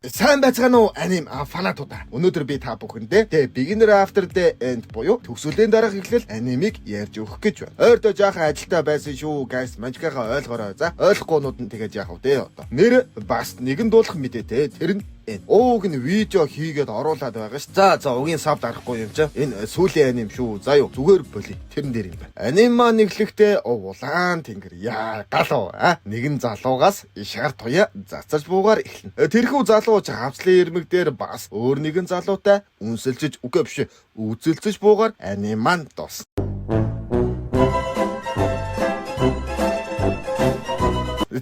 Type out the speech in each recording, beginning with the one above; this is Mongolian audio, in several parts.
Сайн байцгаана уу аним фанатуудаа. Өнөөдөр би та бүхэндээ The Beginner After the End буюу төгсгөлийн дараах эхлэл анимыг ярьж өгөх гэж байна. Ойрдоо жаахан ажилтаа байсан шүү guys. Мажигагаа ойлгоорой. За ойлгохгүйнүүд нь тэгэж яах вэ те одоо. Нэр бас нэгэн дуулах мэдээтэй. Тэр нь энэ. Ууг нь видео хийгээд оруулаад байгаа ш. За за угийн sub дарахгүй юм чи. Энэ сүүлийн аним шүү. За юу зүгээр боли. Тэрэн дээр юм байна. Аним маань эхлэхдээ улаан тэнгэр яа галуу а нэгэн залуугаас шар туяа зацаж буугаар эхэлнэ. Тэрхүү залуу хавцлын ирмэг дээр бас өөр нэгэн залуутай үнсэлжиж үгүй биш үзэлцэж буугаар аним маань дуусна.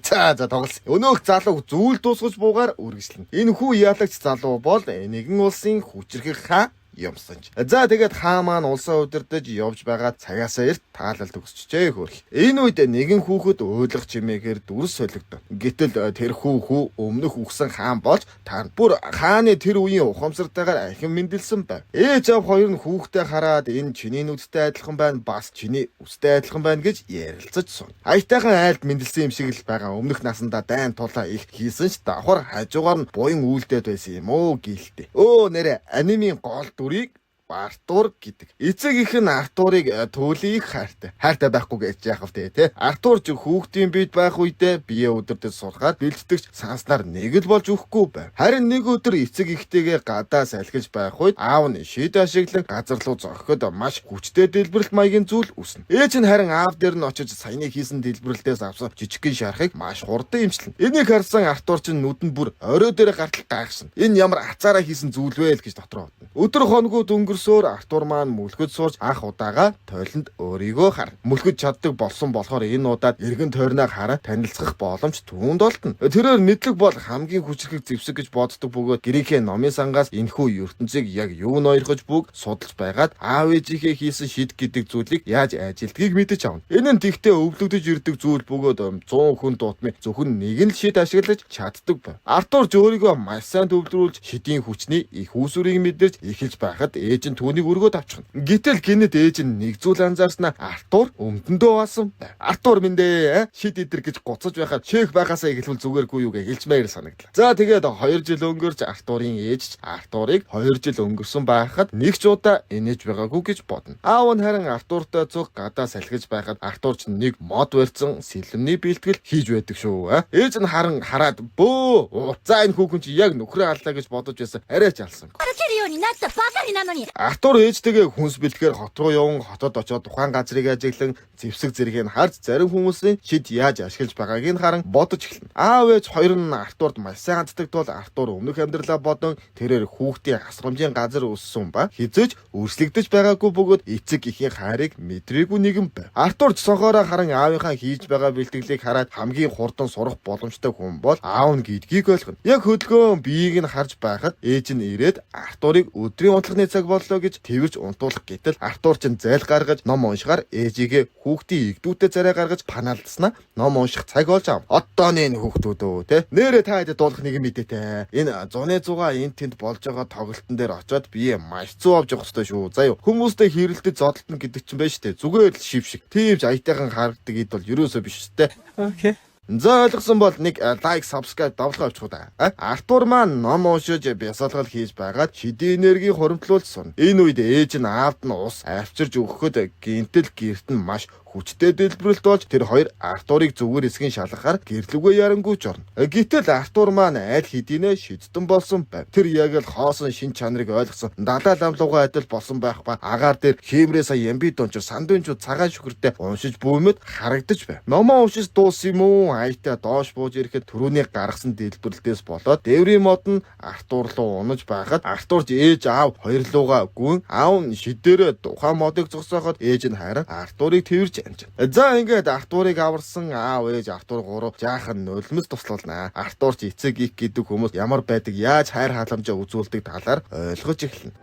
За за тоглосон. Өнөөх залууг зүйл дуусгаж буугаар үргэлжлэнэ. Энэ хүү ялагч залуу бол нэгэн улсын хүчирхэг хаан юмсан ч. За тэгээд хаа маань улсаа удирдах явж байгаа цагаасаа эрт таалал төгсчжээ хөөрх. Энэ үед нэгэн хүүхэд уйлах чимээгээр дүрс солигдов. Гэтэл тэр хүү өмнөх үхсэн хаан болж таарна. Бүр хааны тэр үеийн ухамсартайгаар ахин мэндэлсэн байв. Ээж аав хоёр нь хүүхдээ хараад энэ чиний нүдтэй адилхан байна бас чиний үстэй адилхан байна гэж ярилцаж сууна. Аятайхан айлд мэндэлсэн юм шиг л байгаа. Өмнөх насандаа дайн тулаа их хийсэн ч давхар хажуугаар нь буян үйлдээд байсан юм уу гэлтэй. Өө нэрэ анимын гол дүрийг Артур гэдэг. Эцэг их нь Артурыг төөлийн их хайртай. Хайртай байхгүй гэж яах вэ те? Артур ч хүүхдийн бид байх үедээ бие удирдах сурахаар бэлтгэгч санснаар нэг л болж өгөхгүй байв. Харин нэг өдөр эцэг ихтэйгээ гадаа салхиж байх үед аав нь шид ашиглан газар руу зогхоход маш хүчтэй дэлбэрэлт маягийн зүйл үснэ. Ээж нь харин аав дээр нь очиж саяны хийсэн дэлбэрэлтээс авсан жижигхэн шархыг маш хурдан имчилнэ. Энийг харсан Артур ч нүд нь бүр орой дээр гартал гайхшин. Энэ ямар ацаараа хийсэн зүйл вэ л гэж дотроо бодно. Өдөр хоногуд өнгөрсөөр Артур маань мүлгэж сурч анх удаага тойлонд өөрийгөө харна. Мүлгэж чаддаг болсон болохоор энэ удаад эргэн тойрноо харан танилцах боломж түүнд олдно. Тэрээр мэдлэг бол хамгийн хүчрхэг зэвсэг гэж боддог бөгөөд гэрийнхээ номын сангаас энэхүү ертөнцийг яг юу ноёрхож бүг судалж байгаад аав ээжийнхээ хийсэн шид гэдэг зүйлийг яаж ажилдгийг мэдэж авна. Энэ нь тэгтээ өвлөгдөж ирдэг зүйл бөгөөд 100 хүн дутмын зөвхөн нэг нь л шид ашиглаж чаддаг байв. Артур ч өөрийгөө маш сайн төвлөрүүлж шидийн хүчний их үүсвэрийг мэдэрч эхэлж байхад ээж нь түүнийг өргөөд авчихна. Гэтэл гинэт ээж нь нэг зүйл анзаарснаа Артур өмдөндөө баасан байв. Артур минь дээ шид идэр гэж гуцаж байхад шээх байгаасаа эхлвэл зүгээргүй юу гэж хэлчмээр санагдлаа. За тэгээд 2 жил өнгөрч Артурын ээж ч Артурыг 2 жил өнгөрсөн байхад нэг ч удаа инээж байгаагүй гэж бодно. Аав нь харин Артуртай цуг гадаа салхиж байхад Артур ч нэг мод барьсан сэлэмний бэлтгэл хийж байдаг шүү. Ээж нь харин хараад бөө за энэ хүүхэн чи яг нөхрөө аллаа гэж бодож байсан арай ч алсангүй. 歩けるようになったばかりなのに Артур ээжтэйгээ хүнс бэлтгэхээр хот руу яван хотод очиод тухайн газрыг ажиглан зэвсэг зэргийг нь харж зарим хүмүүсийн шид яаж ашиглаж байгааг нь харан бодож эхэлнэ. Аав ээж хоёр нь Артурд маш сайн ханддаг тул Артур өмнөх амьдралаа бодон тэрээр хүүхдийн асрамжийн газар өссөн ба хизээж өрслөгдөж байгаагүй бөгөөд эцэг эхийн хайрыг мэдрээгүй нэгэн байв. Артур ч цонхоороо харан аавынхаа хийж байгаа бэлтгэлийг хараад хамгийн хурдан сурах боломжтой хүн бол аав нь гэдгийг ойлгоно. Яг хөдөлгөөн биеийг нь харж байхад ээж нь ирээд Артурыг өдрийн унтлагын цаг боллоо гэж тэрвэрч унтуулах гэтэл Артур ч зайл гаргаж ном уншихаар ээжигээ хүүхдийн игдүүтэй царай гаргаж панаалдснаа ном унших цаг болж ав. Одооны энэ хүүхдүүд өө те. Нэрээ та хэд дуулах нэг мэдээтэй. Энэ зуны зугаа энэ тэнд болж байгаа тоглолтын дээр очиод бие маш зүү авч явах хэрэгтэй шүү. За юу. Хүмүүстэй хэрэлдэж зодтолтно гэдэг чинь байж тээ. Зүгээр л шив шиг. Тийм ч аятайхан харагдаг эд бол ерөөсөө биш те. Okay. За ойлгосон бол нэг like, subscribe давлгаа авчих уу да. Артур маань ном уншиж бясалгал хийж байгаад шидийн энергийг хуримтлуулж сунна. Энэ үед ээж нь аавд нь ус авчирж өгөхөд гинтэл гэрт нь маш хүчтэй дэлбэрэлт болж тэр хоёр Артурыг зүгээр эсгийн шалгахаар гэрлүгээ ярангуйч орно. Гэтэл Артур маань аль хэдийнэ шидтэн болсон байв. Тэр яг л хоосон шин чанарыг ойлгосон далай ламлуугаа адил болсон байх ба агаар дээр хиймрээ сая ямби дончор сандвинчууд цагаан шүхэртэй уншиж бүүмэд харагдаж байв. Номоо уншиж дууссан юм уу? Аятай доош бууж ирэхэд түрүүний гаргасан дэлбэрэлтээс болоод дээврийн мод нь Артур руу унаж байхад Артурч ээж аав хоёрлуугаа гүн аав нь шидээрээ тухайн модыг зогсооход ээж нь харин Артурыг тэрвэрч амжина. За ингээд Артурыг аварсан аав ээж Артур гурав жаахан нулимс туслуулнаа. Артур ч эцэг их гэдэг хүмүүс ямар байдаг яаж хайр халамжаа үзүүлдэг талаар ойлгож эхэлнэ.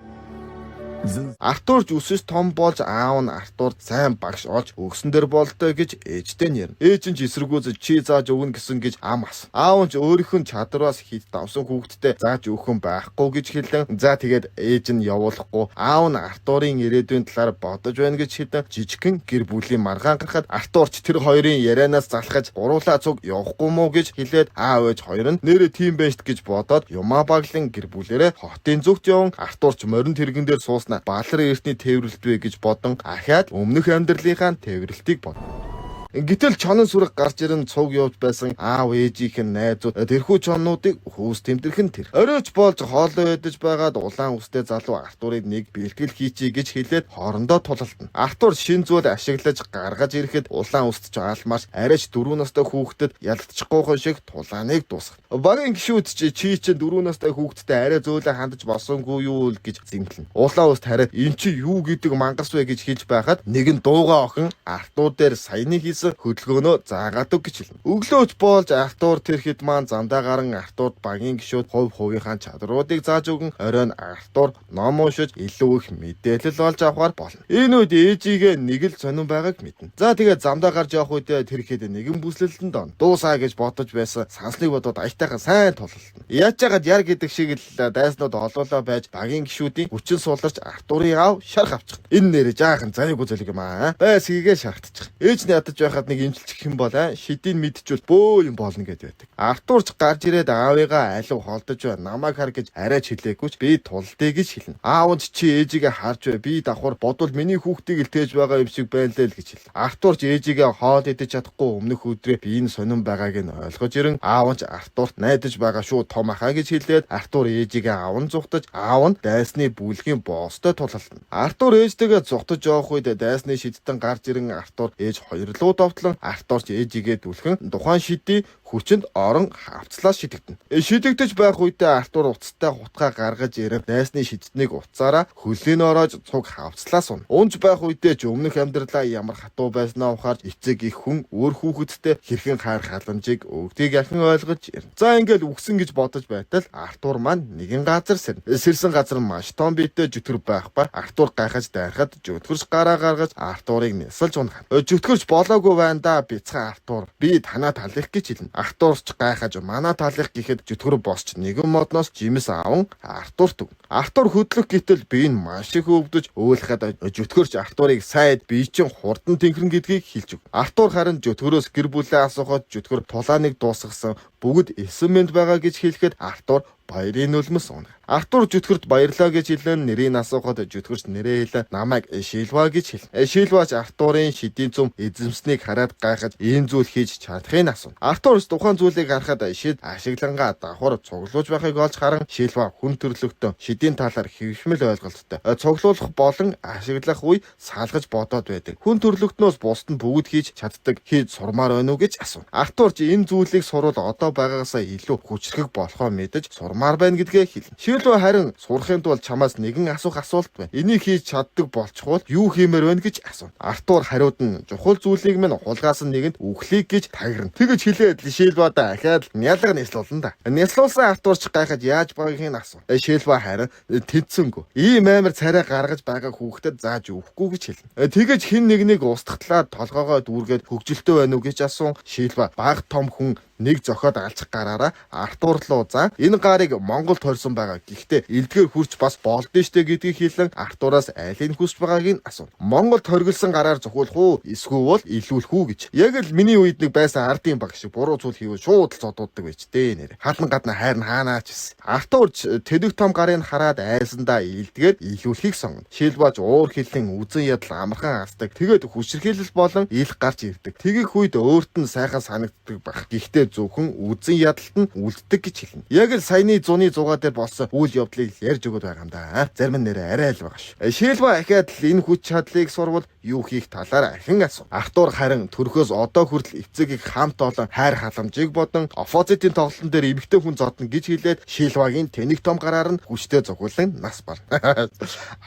Артур ч өсөж том болж аав нь Артурд сайн багш олж өгсөн дээр болтой гэж ээжтэй нь ярина. Ээж нь ч эсэргүүцэж чи зааж өгнө гэсэн гэж ам ас. Аав нь ч өөрийнх нь чадвараас хит давсан хүүхэдтэй зааж өгөх юм байхгүй гэж хэлэн. За тэгээд ээж нь явуулахгүй аав нь Артурын ирээдүйн талаар бодож байна гэж хэлэн. Жижигхэн гэр бүлийн маргаан гарахад Артур ч тэр хоёрын ярианаас залхаж гуруулаа цуг явахгүй мó гэж хэлээд аав ээж хоёр нь нэрээ тийм байж гэж бодоод юмаа баглан гэр бүлэрээ хотын зүгт яван Артур ч морин тэргэн дээр сууснаа Балар эртний тээвэрлэлт вэ гэж бодон ахаад өмнөх амьдралынхаа тээвэрлэлтийг бодно. Гэтэл чонон сүрэг гарч ирэн цуг явж байсан аав ээжийнх нь найзууд тэрхүү чоннуудыг хөөс тэмдэрх нь тэр. Оройч болж хоолоо идэж байгаад улаан үстэй залуу Артурыг нэг бэлтгэл хийчий гэж хэлээд хоорондоо тулалдана. Артур шин зүйл ашиглаж гаргаж ирэхэд улаан үст ч алмаарч арайч 4 настай хүүхдэд ялагдчихгүйхэн шиг тулааныг дуусгана. Багийн гишүүд чи чинь 4 настай хүүхэдтэй арай зөөлөн хандаж болсонгүй юу л гэж зэмлэнэ. Улаан үст харин эн чи юу гэдэг мангас вэ гэж хэлж байхад нэгэн дууга охин Артур дээр саяны хийсэн хөдөлгөөнөө заагаад өг гэж хэлнэ. Өглөөч болж Артур тэр хэд маань замдаа гарan Артурд багийн гишүүд хувь хувийнхаа чадруудыг зааж өгөн оройн Артур ном уншиж илүү их мэдээлэл олж авахар болно. Энэ үед ээжигээ нэг л сонин байгааг мэднэ. За тэгээд замдаа гарч явах үедээ тэр хэд нэгэн бүслэлтэнд он. Дуусаа гэж бодож байсан сансныг бодоод аятайхан сайн тулалдана. Яаж жагаад яр гэдэг шиг л дайснууд олоолаа байж багийн гишүүдийн хүчин сууларч Артурын аав шарх авчих. Энэ нэрээ жаахан заяагүй зөлөг юм аа. Байс хийгээ шархтчих. Ээж нь ядаж байхад нэг имчилчих юм бол шидийг мэдчихвэл бөө юм болно гэд байдаг. Артурч гарч ирээд аавыгаа алив холдож бай. Намайг хар гэж арайч хэлээгүй ч би тулдъя гэж хэлнэ. Аав нь чи ээжигээ харж бай. Би давхар бодвол миний хүүхдийг л тээж байгаа юм шиг байна лээ л гэж хэл. Артурч ээжигээ хоол идэж чадахгүй өмнөх өдрөө би энэ сонин байгааг нь ойлгож ирэн аав нь ч Артурт найдаж байгаа шүү том ахаа гэж хэлээд Артур ээжигээ аван зугтаж аав нь дайсны бүлгийн боостой тулалдана. Артур ээжтэйгээ зугтаж явах үед дайсны шидтэн гарч ирэн Артур ээж хоёрлуу довтлон Артурч ээжигээ түлхэн тухайн шидийн хүчинд орон хавцлаа шидэгдэнэ. Шидэгдэж байх үедээ Артур уцтай хутгаа гаргаж ирэн дайсны шидтнийг уцаараа хөлийг ороож цуг хавцлаа сунна. Унж байх үедээ ч өмнөх амьдралаа ямар хатуу байснаа ухаарч эцэг их хүн өөр хүүхэдтэй хэрхэн хайр халамжийг өгдгийг ахин ойлгож ирнэ. За ингээл үгсэн гэж бодож байтал Артур маань нэгэн газар сэрнэ. Сэрсэн газар нь маш том биетэй жүтгэр байх ба Артур гайхаж дайрахад жүтгэрч гараа гаргаж Артурыг нисэлж унахна. Жүтгэрч болоогүй байна да бяцхан Артур. Би танаа талих гэж хэлнэ. Артурч гайхаж манай талих гэхэд жүтгэр босч нэгэн модноос жимс аван Артурт өгнө. Артур хөдлөх гэтэл би нь маш их өвдөж өөлөхөд жүтгэрч Артурыг сайд би чинь хурдан тэнхрэн гэдгийг хэлж өгнө. Артур харин жүтгэрөөс гэр бүлээ асуухад жүтгэр тулааныг дуусгасан бүгд 9 мэнд байгаа гэж хэлэхэд Артур баярын нулимс унах. Артур жүтгэрт баярлаа гэж хэлэн нэрийг асуухад жүтгэрч нэрээ хэлэн намайг Шилва гэж хэлнэ. Шилвач Артурын шидийн цөм эзэмснийг хараад гайхаж ийм зүйл хийж чадахыг асууна. Артур тухайн зүйлийг харахад шид ашиглангаа давхар цуглуулж байхыг олж харан Шилва хүн төрлөختөн шидийн талаар хэвшмэл ойлголттой. Цуглуулах болон ашиглах үе салгаж бодоод байдаг. Хүн төрлөختнөөс бусд нь бүгд хийж чаддаг хийж сурмаар байна уу гэж асууна. Артур ч энэ зүйлийг сурвал одоо байгаагаасаа илүү хүчрхэг болохоо мэдэж сурмаар байна гэдгээ хэлнэ. Шилва харин сурахын тулд чамаас нэгэн асуух асуулт байна. Энийг хийж чаддаг болчихвол юу хиймээр байна гэж асууна. Артур хариуд нь чухал зүйлийг минь хулгаас нь нэгэнд үхлийг гэж тагирна. Тэгэж хэлээд Шилва дахиад нялга нислуулна да. Нислуулсан Артур ч гайхаж яаж байгаагийг нь асууна. Шилва харин тэнцэнгүй. Ийм амар царай гаргаж байгаа хүүхдэд зааж өгөхгүй гэж хэлнэ. Тэгэж хэн нэгнийг устгатлаа толгоогоо дүүргээд хөгжилтэй байна уу гэж асуун. Шилва баг том хүн нэг зохиод алчих гараараа Артур руу зан энэ гарыг Монголд хорьсон байгаа. Гэхдээ элдгээр хурч бас болдсон штэ гэдгийг хэлэн Артураас алийг хүсэж байгааг нь асууна. Монголд хоригдсан гараар зохиулах уу эсвэл бол илүүлэх үү гэж. Яг л миний үед нэг байсан ардын баг шиг буруу зүйл хийвэл шууд л зодууддаг байж дээ нэр. Хаалан гадна хайрна хаанаа ч гэсэн. Артур тэнэг том гарын хараад айсандаа илдгээр илүүлэхийг сонгоно. Шилбаж уур хилэн үзэн ядал амархан асдаг. Тэгээд хүчирхийлэл болон ил гарч ирдэг. Тэгэх үед өөрт нь сайхан санагддаг байх. Гэхдээ зөвхөн үзэн ядалт нь үлддэг гэж хэлнэ. Яг л саяны зуны зугаа дээр болсон үйл явдлыг ярьж өгöd байгаа юм да. Зарим нь нэрээ арай л байгаа ш. Шилба ахиад л энэ хүч чадлыг сурвал юу хийх талаар ахин асуу. Артур харин төрхөөс одоо хүртэл эцэг их хамт олон хайр халамжийг бодон оппозитын тоглолтын дээр эмэгтэй хүн зодно гэж хэлээд Шилвагийн тэнэг том гараар нь хүчтэй зугуулan нас бар.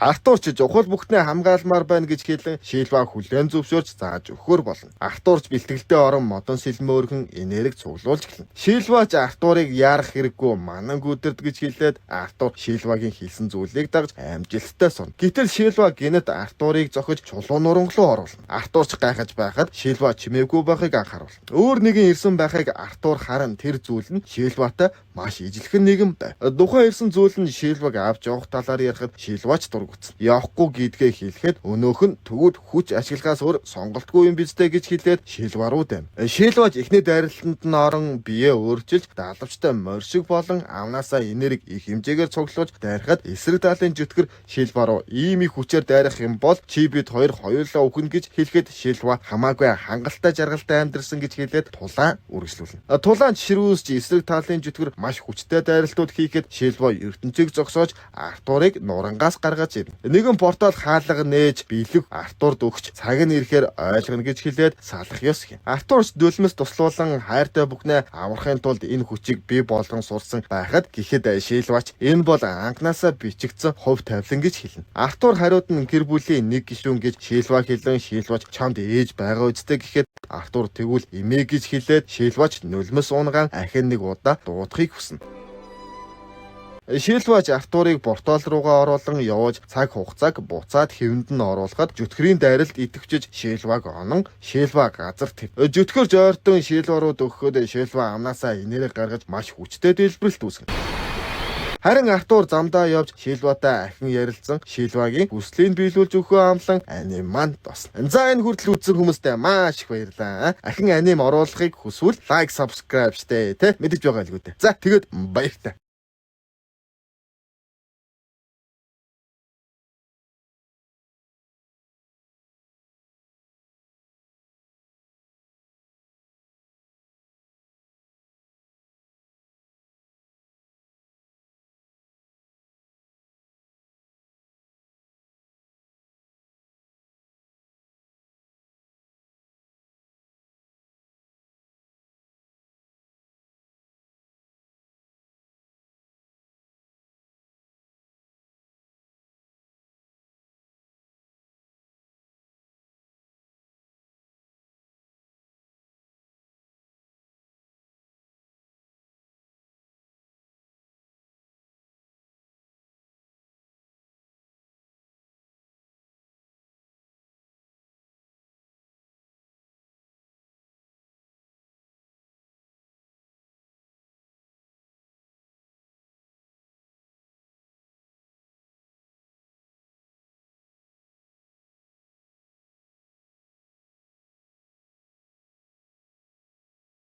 Артур ч чухал бүхнээ хамгаалмаар байна гэж хэлэн Шилва хүлээн зөвшөөрч зааж өгөхөр болно. Артур ч бэлтгэлдээ орон модон сэлмөөрхөн энерги цуглуулж цуглуулж эхэлнэ. Шилвач Артурыг яарах хэрэггүй, мананг үдирд гэж хэлээд Артур Шилвагийн хэлсэн зүйлийг дагаж амжилттай сурна. Гэтэл Шилва гэнэт Артурыг зохиж чулуу нуранглуу оруулна. Артурч гайхаж байхад Шилва чимээгүй байхыг анхааруулна. Өөр нэгэн ирсэн байхыг Артур харан тэр зүйл нь Шилватай маш ижилхэн нэгэн байв. Тухайн ирсэн зүйл нь Шилваг авч явах талаар ярихад Шилвач дургуутсан. Явахгүй гэдгээ хэлэхэд өнөөх нь тэгвэл хүч ашиглахаас өөр сонголтгүй юм биз дээ гэж хэлээд Шилва руу дайна. Шилвач эхний дайралтанд нь орон биеэ өөрчилж далавчтай морь шиг болон амнаасаа энерги их хэмжээгээр цуглуулж дайрахад эсрэг талын жүтгэр Шилва руу ийм их хүчээр дайрах юм бол чи бид хоёр хоёулаа үхнэ гэж хэлэхэд Шилва хамаагүй хангалттай жаргалтай амьдарсан гэж хэлээд тулаан үргэлжлүүлнэ. Тулаанд ширүүсч эсрэг талын жүтгэр маш хүчтэй дайралтууд хийхэд Шилва ертөнцийг зогсоож Артурыг нурангаас гаргаж ирнэ. Нэгэн портал хаалга нээж бэлэг Артурд өгч цаг нь ирэхээр ойлгоно гэж хэлээд салах ёс хийнэ. Артурч дөлмөс туслуулан хайртай бүхнээ аврахын тулд энэ хүчийг бий болгон сурсан байхад гэхэд Шилвач энэ бол анхнаасаа бичигдсэн хувь тавилан гэж хэлнэ. Артур хариуд нь гэр бүлийн нэг гишүүн гэж Шилва хэлэн Шилвач чамд ээж байгаа үсттэй гэхэд Артур тэгвэл эмээ гэж хэлээд Шилвач нулимс унгаан ахин нэг удаа дуудахыг хүснэ. Шилвач Артурыг портал руугаа оруулан явж цаг хугацааг буцаад хэвэнд нь оруулахад жүтгэрийн дайралт идэвхжиж Шилваг онон Шилва газар тэв. Жүтгэр жойртон Шилва руу дөхөхөд Шилва амнаасаа энерги гаргаж маш хүчтэй дэлбэрэлт үүсгэнэ. Харин Артур замдаа явж Шилватай ахин ярилцсан Шилвагийн хүслийг биелүүлж өгөхөө амлан аним маань дуусна. За, энэ хүртэл үзсэн хүмүүстээ маш их баярлалаа. Ахин аним оруулахыг хүсвэл like, subscribe штэ, тэ мэдэж байгаа л гүдэ. За, тэгээд баяртай.